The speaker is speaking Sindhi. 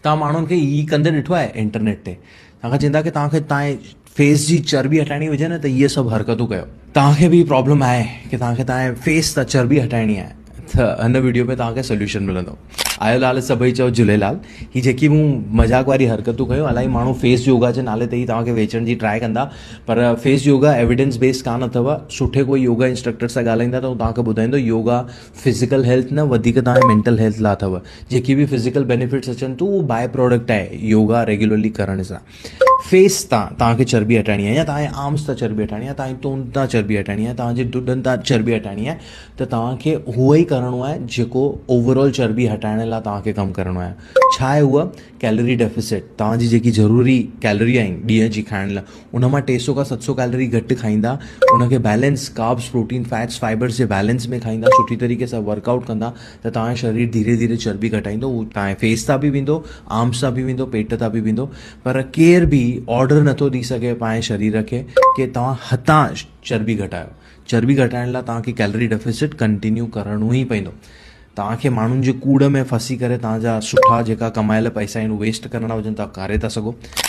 توهان ماڻهن کي هي ڪندي ڏٺو آهي انٽرنيٽ تي توهان کي چوندا ڪي توهان کي توهان جي فيس جي چرٻي هٽائڻي هجي نه ته اهي سڀ حرڪتون ڪيو. توهان کي به پرابلم آهي ڪي توهان کي توهان جي فيس تان چرٻي هٽائڻي آهي ته هن ويڊيو ۾ توهان کي سوليوشن ملندو. آيو لال سڀئي چئو جهوليلال. هي جيڪي مون مذاق واري حرڪتون ڪيون الائي ماڻهو فيس يوگا جي نالي تي ئي توهان کي ويچڻ جي ٽرائي ڪندا پر فيس يوگا ايويڊنس بيس ڪانه اٿو. سٺي ڪوئي يوگا انسٽرڪٽر سان ڳالهائيندا ته هو توهان کي ٻڌائيندو يوگا فزيڪل هيلٿ نه وڌيڪ توهان جي مينٽل هيلٿ لاء اٿو. جيڪي به فزيڪل بينيفٽس اچن ٿيون اهو باء پراڊڪٽ آهي يوگا ريگيولرلي ڪرڻ سان. فيس تان توهان کي چرٻي هٽائڻي آهي يا توهان جي آرمس تان چرٻي هٽائڻي آهي توهان جي تون تان چرٻي هٽائڻي آهي توهان جي ڍڏن تان چرٻي هٽائڻي آهي ته توهان کي اهو ئي ڪرڻو آهي جيڪو اوور آل چرٻي هٽائڻ لاء توهان کي ڪم ڪرڻو آهي. ڇا آهي اها ڪيلري ڊيفيسٽ توهان جي جيڪي ضروري ڪيلري آهن ڏينهن جي کائڻ لاء ان مان ٽي سو کان 700 ڪيلري گهٽ کائيندا ان کي balance carbs protein fats fibres جي بيلنس ۾ کائيندا سٺي طريقي سان ورڪ آئوٽ ڪندا ته توهان جو شرير ڌيري ڌيري چرٻي گهٽائيندو هو توهان جي فيس تان به ويندو آرمس تان به ويندو پيٽ تان به ويندو پر ڪير به آرڊر نٿو ڏئي سگهي پنهنجي شرير کي ڪي توهان هتان چرٻي گهٽايو چرٻي گهٽائڻ لاء توهان کي ڪيلري ڊيفيسٽ ڪنٽينيو ڪرڻو ئي پوندو توهان کي ماڻهن جي ڪوڙ ۾ ڦاسي ڪري توهان جا سٺا جيڪا ڪمايل پئسا آهن ويسٽ ڪرڻا هجن ته ڪري ٿا سگهو.